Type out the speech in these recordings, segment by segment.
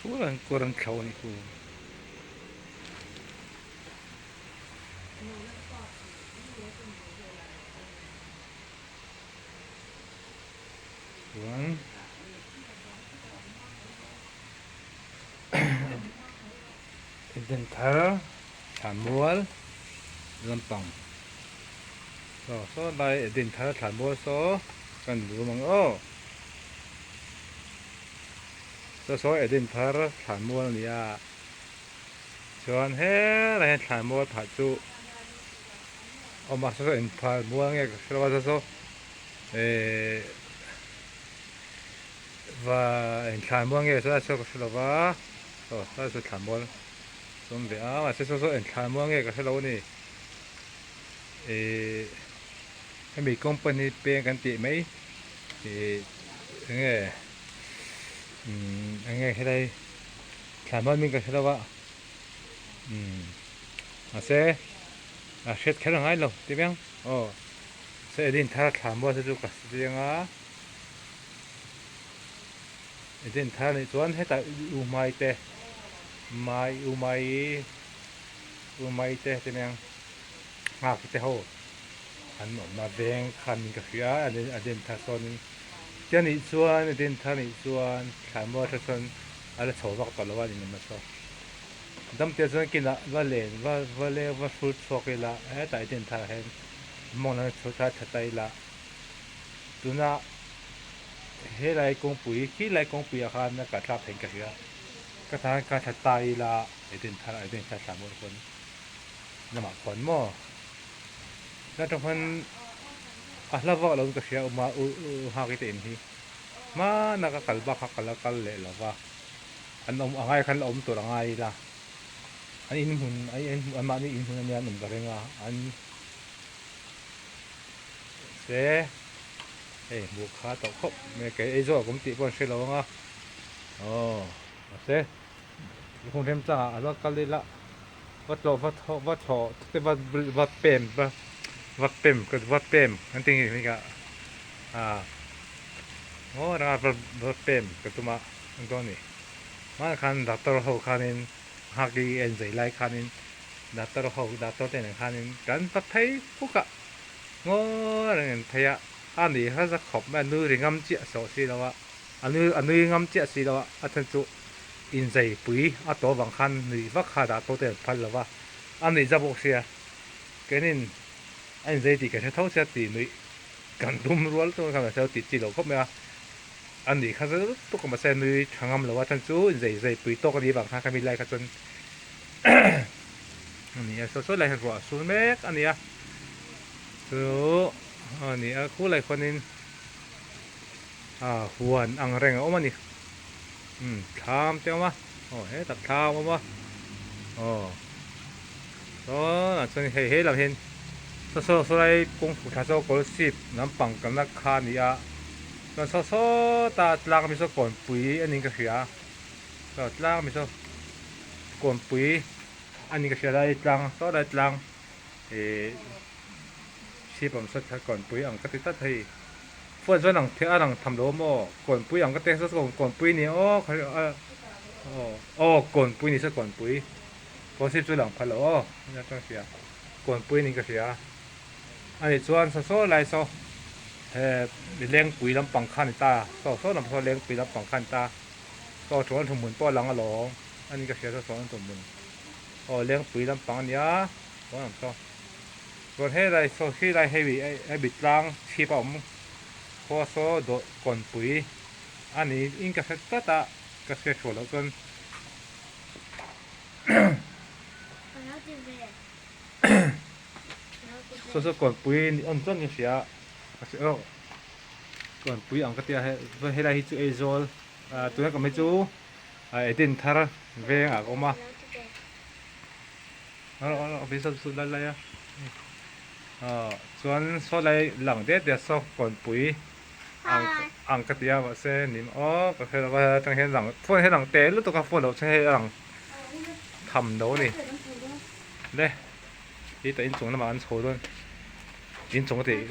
Phur an kawr an thlo a nih khu. Chuan Edenthar Thlanmual lampang saw saw lai Edenthar Thlanmual saw kan rum ang aw saw saw Edenthar Thlanmual a ni a chuan helai hian Thlanmual phah chu a awm a saw saw eng Thlanmual nge ka hre lo a saw saw ehh va eng Thlanmual nge saw saw ka hre lo va aw saw saw Thlanmual chu awm ve a mahse saw saw eng Thlanmual nge ka hre lo a ni ehh hemi company peng kan tih mai ihh eng nge umm eng nge helai Thlanmual hming ka hre lo a umm mahse a hriat kher a ngai lo ti mai ang aw se Edin thar Thlanmual te chu ka chiang a Edin thar anih chuan hetah u hmai te mai u mai u mai te ti mai ang nghak te ho an awmna veng khan in ka hria a Edin thar sawnin ti anih chuan Edin thar anih chuan Thlanmual thar chuan a la chho vak tawh lo a ni awm a saw dam te chuan kinah va len va va leng va hrut chhuak ila hetah Eden thar ah hian mawng lam chho thla tha ta ila tuna helai kawngpui khilai kawngpui ah khan a kal thlak theih ka hria ka tah khan kal thla ta ila Eden thar ah Eden thar thla mawi khawn lamah khawn maw tuna tang khan a hla vak lo in ka hria awm a u u nghak i te in hi. Hmana ka kal bak kha ka la kal leh lo va, an awm angai khan la awm tur angai ila, an in hmun an mahni in hmun ania an awm ka ring a, an se hei hmuh kha tawh khawp mai kei ei zawk awm tih pawh an hre lo ang a, aw mahse hun remchangah a la kal ila va tlawh va thaw va thlawh te va va pem va va pem va pem an ti nge ka ah aw ranga va va pem ka tum a an dawn a ni hmanah khan doctor ho khanin nghak i en zai lai khanin doctor ho doctor te nen khanin kan va phei fuk a ngaw reng an phei a a ni kha za khawp mai a nui ri ngam chiah sawh si lo a a nui a nui ngam chiah si lo a a chhan chu inzaipui a tawh avang khan nuih vak kha doctor te an phal lo va a nuih za bawk sia kenin a inzai tih kan hre tho sia tih nuih Kan dum rual chu kan hre tih chi lo khawp mai a, a nih kha zet tuk a mahse nui tha ngam lo a chhan chu zei zei pui tawk a nih vang khan khami lai kha chuan a ni a saw saw lai hian ruah a sur mek a ni a chu a ni a khu lai khuanin ah huan ang reng a awm a ni umm thlam te a awm a aw hetah thlam a awm a aw. Saw ah chuan hei he lam hian saw saw saw lai kawng chhuk thla saw kawlsip lampang kalna kha a ni a chuan saw sawta tlang ami saw kawnpui a niin ka hria saw tlang ami saw kawnpui a niin ka hria lai tlang saw lai tlang ihh chhip awm saw kawnpui ang ka ti tlat hei phone chuan ang a lang tham lo maw kawnpui ang ka ti saw kawnpui a ni aw aw kawnpui a ni saw kawnpui. Kawlsip chu lang phal lo aw nia chuan hria kawnpui niin ka hria a nih chuan saw saw lai saw he lengpui lampang kha a ni ta saw saw lam saw lengpui lampang kha a ni ta saw thu an thuhmun pawh a lang alawm a niin ka hria saw saw an thuhmun aw lengpui lampang a nia saw lam saw chuan helai saw helai hei hemi tlang chhip a awm khua saw dawh kawnpui a niin ka hre tlat a ka hriat hrual loh chuan. Saw saw kawnpui ni awm chuan ka hria a si aw kawnpui ang ka tia he helai hi chu Aizawl ah tuna ka awm hi chu Eden thar veng ah ka awm a lai a ah chuan saw lai lang det det saw kawnpui ang ang ka ti a mahse nim aw ka hre lo a atang hian lang phone hian lang teh lutuk a phone loh chuan hei a lang tham lo a ni le hi tah inchung lamah an chho dawn inchung a tih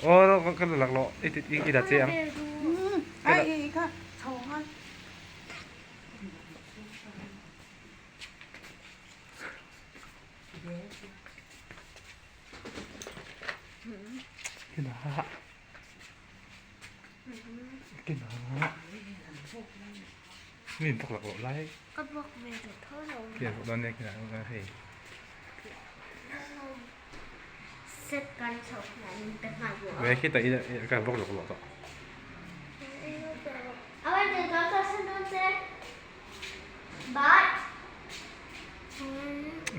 aw ka la laklawh i i la che ang. Kinah kinah mi in bawk lak loh lai Ka bawk ve duh tho lo Khi an bawk dawn nia kinah hei Set kan chhoh hian min pe nghal bawk a. Ve khi ta i ka bawk lak loh tawh.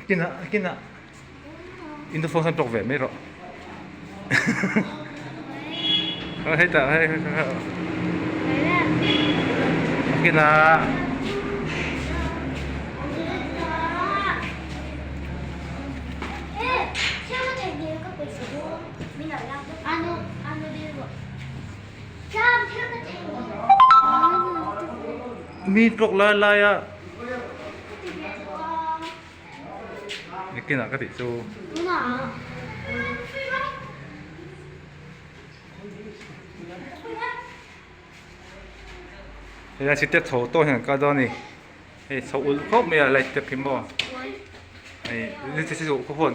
Kinah kinah in tu phone khan tawk ve mai rawh hei tah hei kinah Mi tawk lai lai a nikinah ka tih chu. Helai step chho tawh hian an kal dawn a ni hei chho ulh khawp mai a light step hi maw hei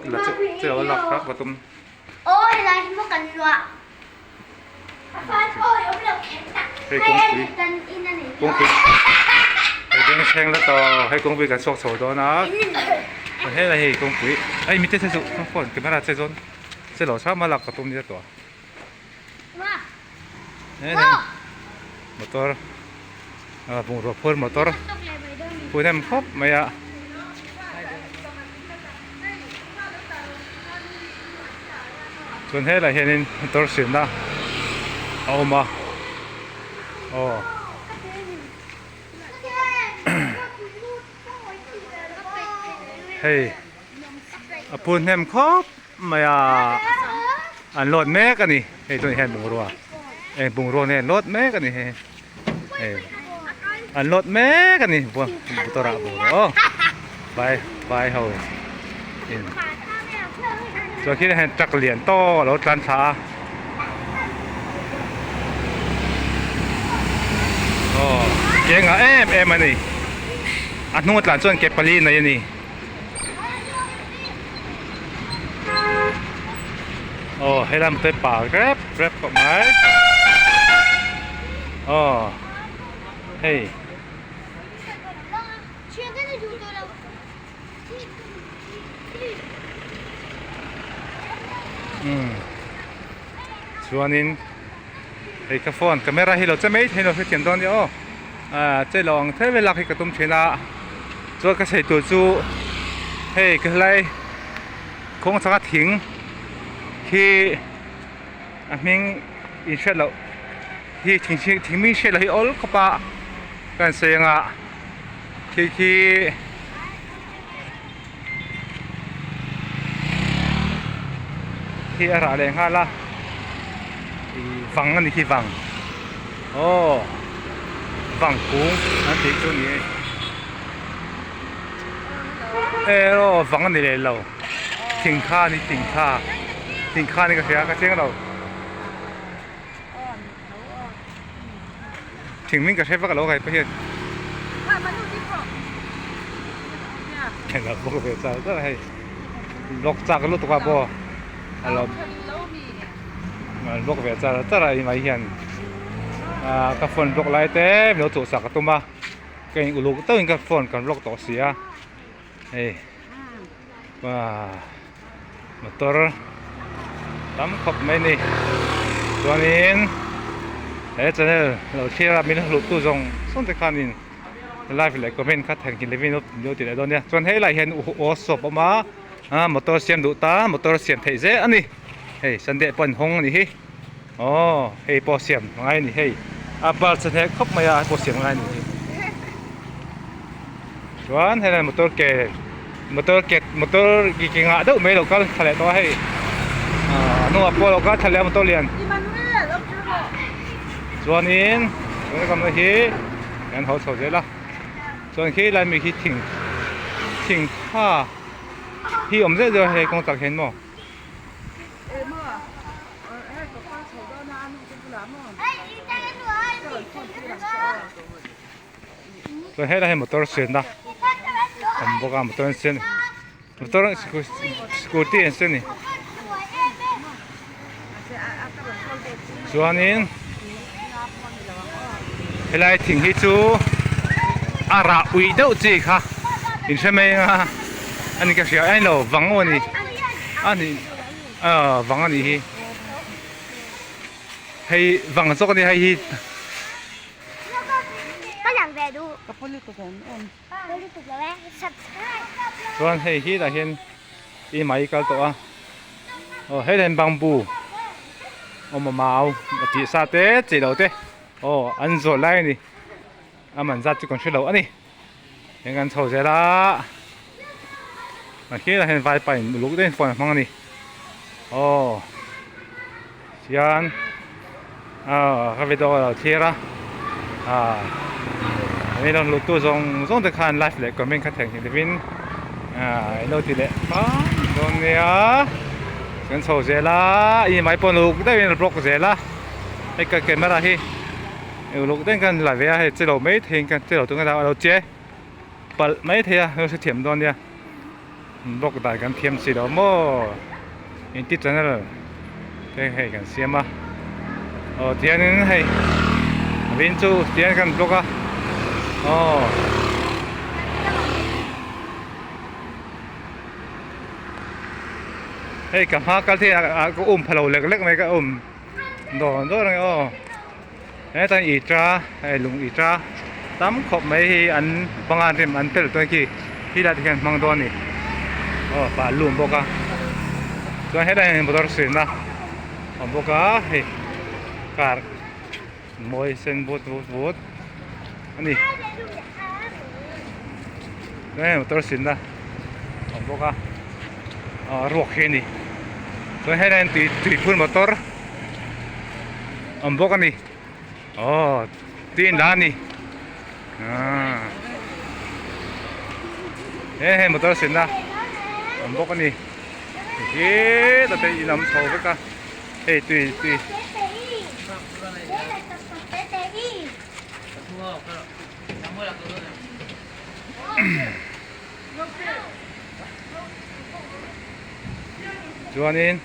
lak hlak ka tum. Hei kawngpui kawngpui hei veng thleng la tawh hei kawngpui kan chhuak chho dawn a helai hei kawngpui ai mite te chu phone camera che zawn che lo chham a lak ka tum nia tawh a motor a bungrua phur motor pui hnem khawp mai a. Chuan helaiah hianin motor siamna a awm a aw hei a phul hnem khawp mai a an load mek a ni hei tunah hian bungrua eng bungrua nge an load mek a ni hei hei an load mek a ni motor ah bungrua aw vai vai ho in chuan khi hian truck lian tawk a lo tlan thla a aw ke ngah em em a ni a hnung a tlan chuan ke pali nei a ni. Aw he lam te par rep rep khawp mai aw hei umm chuanin hei ka phone camera hi lo che mai thei lo hrethiam dawn nia aw ah che lo ang thei vel a khi ka tum thin a chuan ka sawi tur chu hei ka helai kawng changa thing khi a hming in hriat loh hi thing thing hming hriat loh hi awl khawp a ka han sawi anga khi khi. Khi a rah leh nghal a ih vang a ni khi vang aw vang kung an tih chu a ni e aw vang a ni leh lo thing kha a ni thing kha thing kha a ni ka hria ka chiang lo Thing hming ka hre vak alo kai pawh hian Eng bawk ve char char hei block chak lutuk a pawh alo block ve char char a mai hian ah ka phone block lai te min lo chhuhsak a tum a ka in uluk deuhin ka phone kan block tawh si a hei ah motor tam khawp mai a ni chuanin he channel lo thlir a min hlut tu zawng zawng te khanin like leh comment kha theihnghilh lovin min lo ti leh dawn nia chuan helaiah hian workshop a awm a ah motor siam duh ta motor siam theih zel a ni hei sunday pawh an hawng a ni hi aw hei pawh siam ngai a ni hei a bal chhe hneh khawp mai a hei pawh siam ngai a ni hi chuan helai motor ke motor ke motor ki ke ngah deuh mai lo kal thla leh tawh a hei ah a hnungah pawh a lo kal thla leh a motor lian chuanin tuna kan hmuh hi kan haw chho zel a chuan khi lai mi khi thing thing kha hi awm zeuh zeuh a hei kawng chak hian maw. Chuan helai hi motor siamna awm bawk a motor an siam motor scooty an siam a ni. Chuanin helai thing hi chu a rah uih deuh chi kha in hre mai ang a ani ka hria a ni lo vang a ni a ni ah vang a nih hi hei vang zawk a ni hei hi. Chuan hei hi tah hian i mai kal tawh a aw hei hian bamboo awm a mau a tih sa te chei lo te aw an zawrh lai a ni a man zat chu kan hre lo a ni eng kan chho zel a a khi ah hian vaipa in uluk deuhin phone a hmang a ni aw tihian aw ka video a lo thlir a ah mi rawn lut tu zawng zawng te khan like leh comment kha theihnghilh lovin ah ilo ti leh hram dawn nia kan chho zel a i mai pawh uluk deuhin a block zel a hei ka camera hi uluk deuhin kan la ve a hei chilo mai theiin kan chilo tur a lo che palh mai thei a lo hrethiam dawn nia block dan kan thiam si lo maw inti channel te hei kan siam a aw tihianin hei vin chu tihian kan block a aw. Hei ka hma kal thei a ka um pha lo lek lek mai ka um dawr dawr ang e aw. Hetan ita hei lung ita tam khawp mai hi an banga rem an pel tawn khi khi lai te khian hmang dawn a ni aw pah lum bawk a chuan helai hian motor suihna a awm bawk a hei car mawi sen vut vut vut a ni chuan hei motor suihna a awm bawk a ah ruak hi a ni chuan helai hian tui tui phur motor. Awm bawk a ni aw tui in la a ni aaa he hei motor senna awm bawk a ni hetah te in awm chho vek a hei tui tui. Chuanin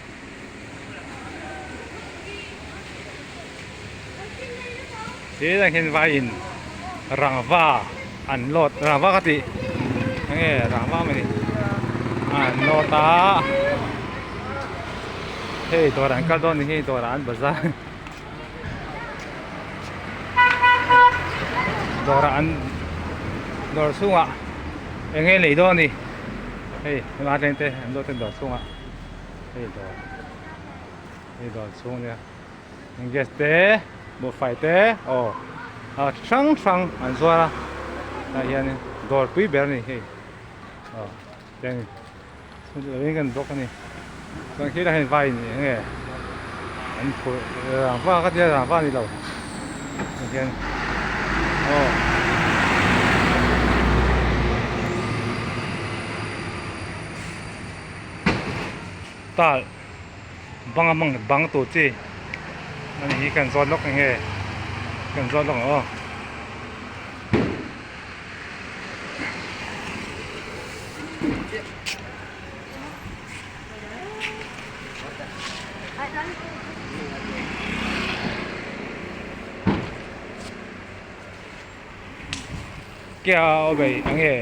He hian vaiin rangva an load rangva ka tih enge rangva maw ni an load a hei dawrah an kal dawn ni hi dawrah an bazar dawrah an dawr chhungah enge lei dawn a ni hei hema thleng te an load a dawr chhungah hei dawr. Hei dawr chhung nia gas te buhfai te aw ah chi hrang hrang an zuar a tah hianin dawr pui ber a ni hei aw tiang in kan bawk a ni chuan khilai hian vai ni eng nge an phurh rangva ka tia rangva a ni lo tah hian aw. Tal bang a hmang bang tur chi a ni hi kan zawt lawk eng nge kan zawt lawk ang aw. Kia aw bei eng nge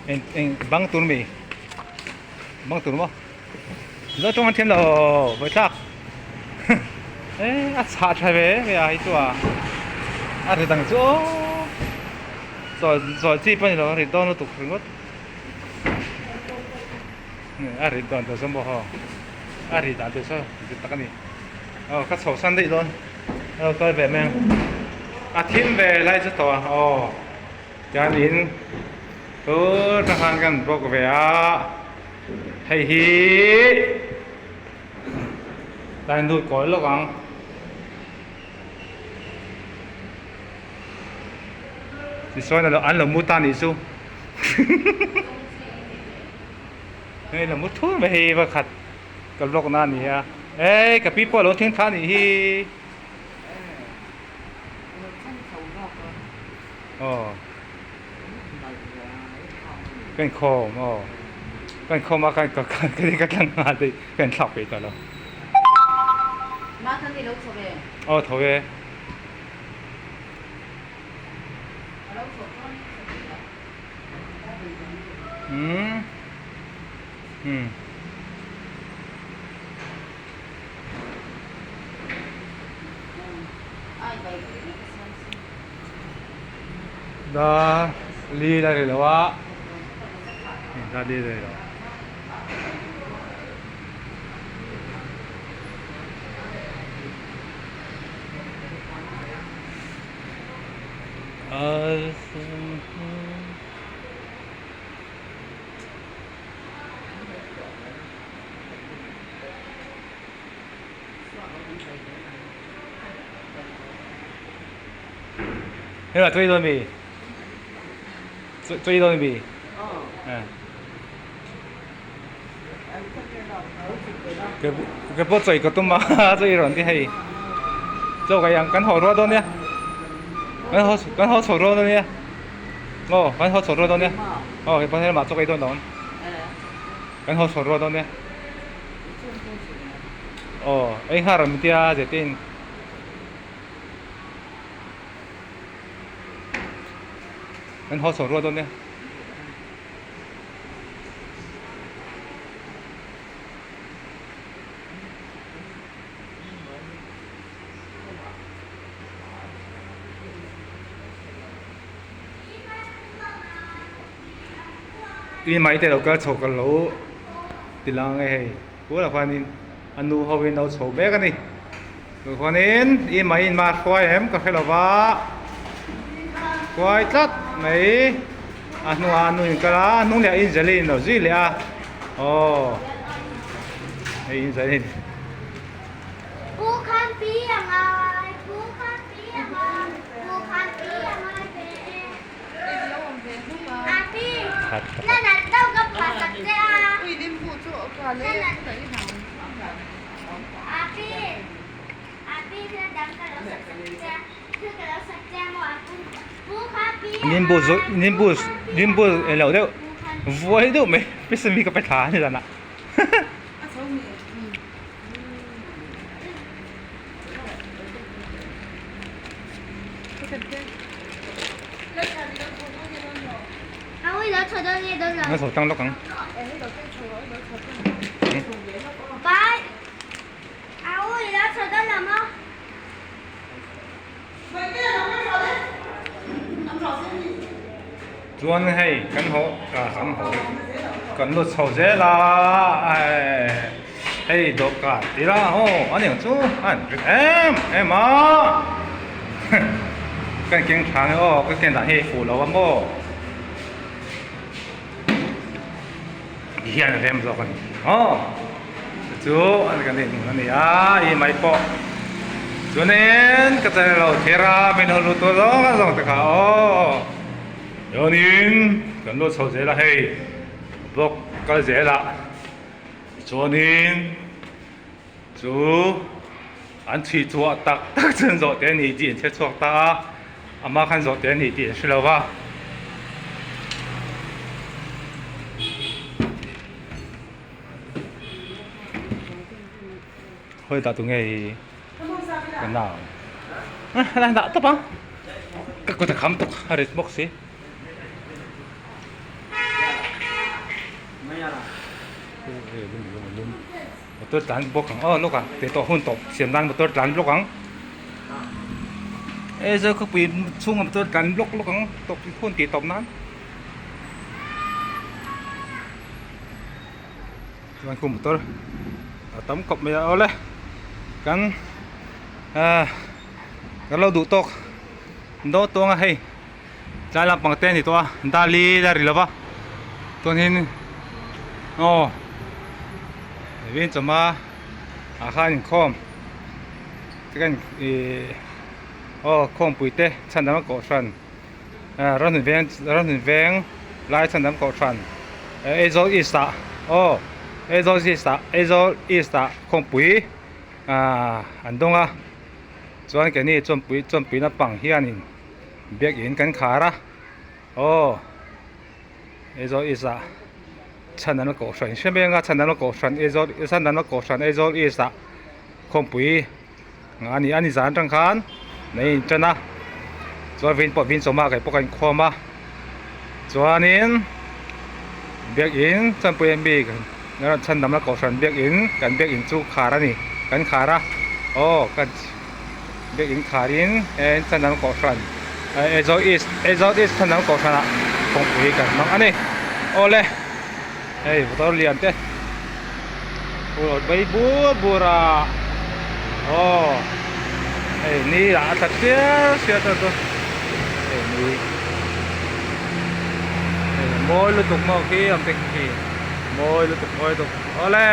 eng eng bang tur mi. Bang tur maw? Zo tawng an thiam lo vawi thlak e a chhah tha ve ve a hi chu a a ri dang chu aw chawl chawl chi pawh a ni lo a ri dawn lutuk ringawt a ri dawn tawh sawn pawh haw a ri dan tur sawn dik tak a ni aw ka chho san daih dawn a lo kal ve mai ang a thim ve lai chu tawh a aw chuanin. Tun a khan kan bawk ve a, hei hi tlai lut kawi lawk ang. Tichuan an lo mu ta nih chu hei lo mu thur mai hei pakhat ka vlog na a ni a, ei ka pi pawh a lo thleng thla a nih hi. Aw. Ka inkhawm aw ka inkhawm a ka ka ka tlang nghal daih ka inthlak peih ta lo. Aw tho e. Umm umm. Da li la ri lo a da li la ri lo. Hela tui dawn mi? Tui dawn mi? Ke pawh chawi ka tum a chawi rawn ti hei chaw ka ang kan haw rual dawn nia kan haw kan haw chho rual dawn nia aw kan haw chho rual dawn nia aw ke pawh helamah chaw ka ei dawn lo ang kan haw chho rual dawn nia aw ei nghal rawn tia zetin. Kan haw chho rual dawn nia. I mai te lo kal chho ka lo ti lang e hei tunah khuanin a nu ho in lo chho mek a ni tah khuanin i mai in ma hruai em ka hre lo va hruai tlat mai a hnungah a nu in kal a a hnung leh ah inzali in lo zui leh a aw hei inzali in. Pu khan pi a ngai pu khan pi a ngai pu khan pi a ngai ve e a pi na nat deuh ka phuah sak che a a pi a pi thil dang ka lo sak sak che a thil ka lo sak che a maw a pu pu khan pi a Nimbu zu nimbu nimbu englo deuh vuai deuh mai pisami ka pe thla a ni zanah. Nó sổ tăng lốc ang. Chuan hei kan haw kan haw kan lut chho zel a hei dawhkan ti la aw a ni ang chu a han rit em em a kan keng tha nge aw ka ken dan hi fuh lo a maw ti hian a rem zawk a ni aw chu an kan en a ni a i mai pawh chuanin ka channel lo thlir a min lo lut tur zawng zawng te kha aw chuanin kan lut chho zel a hei block kal zel ah chuanin chu an chhui chhuah tak tak chuan zawh te a ni tih an hre chhuak ta a amah khan zawh te a ni tih an hre lo va. Khawi dah tu nge hi ka nau a dah tawp ang ka kut a kham tuk a rit bawk si. Motor tlan bawk ang aw lawk a teh tawh hun tawp siam nan motor tlan lawk ang e zo khawpui chhunga motor tlan lawk lawk ang tawp hun tih tawp nan. Chuan khu motor a tam khawp mai a awle kan ah kan lo duh tawk dawn tawng a hei tlai lampang te a ni tawh a dali la ri lova chuanin aw vin chawma ah khan inkhawm te ih aw khawmpui te chhan dang a kohhran. Ramhlun veng Ramhlun veng lai chhan dam kohhran Aizawl East ah aw Aizawl East ah Aizawl East ah khawmpui ah an dawng a chuan keini chawnpui chawnpui naupang hianin biakin kan khar a aw Aizawl East ah chhan an la kohhran hre mai anga chhan an la kohhran Aizawl chhan an la kohhran Aizawl East ah khawmpui. A ni a ni zan atang khan nei in tan a chuan vin pawh vin chawma kei pawh ka inkhawm a chuanin biakin chanpui a mi chhandamna kohhran biakin kan biakin chu khar a ni kan khar a aw kan biakin kharin he chhandamna kohhran Aizawl east Aizawl east chhandamna kohhran ah kawngpui kan hmang a ni awle hei motor lian te vai bur bur a aw hei ni ah a tla chiar chiar ta chu hei ni hei mawi lutuk maw khi ang te khi mawi lutuk mawi lutuk awle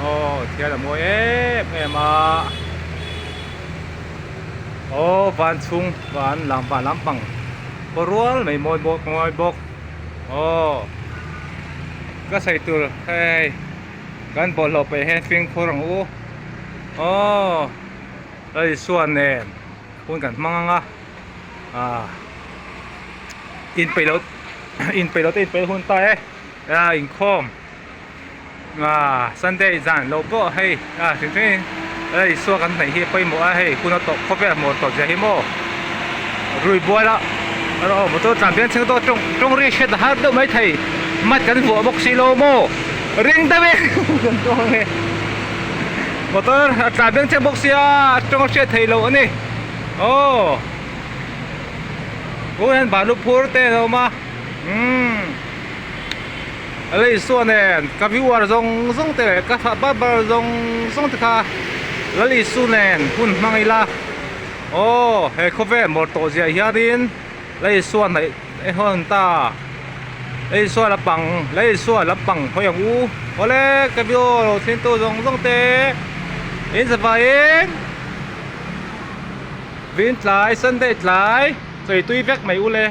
aw thian a mawi em em a aw van chhung van lam van lampang paw rual mai mawi bawk mawi bawk. Aw ka sawi tur hei kan bawlhhlawh paih hian fimkhur ang u aw Lal Isua nen hun kan hmang ang a ah inpeih loh inpeih loh te inpeih hun ta e a inkhawm ah Sunday zan lo pawh hei ah hrim hrim in Lal Isua kan hnaih hi a pawimawh a hei hun a tawh khawvel hmuh tawh zia hi maw rui bual a aw motor tlan pian chhing tawh tawng tawng ri hriat a har deuh mai thei mat kan vuah bawk si lo maw ring deuh in kan tawng ang e motor a tlan pian chhing bawk sia tawng a hriat theih loh a ni aw tunah hian balu phur te an awm a umm. A lei Isua nen ka viewer zawng zawng te leh ka thah bar bar zawng zawng te kha Lal Isu nen hun hmang ila aw he khawvel mawr tawh ziah hianin Lal Isua hnaih e hawn ta Lal Isua la pang Lal Isua la pang hawi ang u awle ka viewer lo thleng tu zawng zawng te in zavaiin vin tlai Sunday tlai chawi tui vek mai ule.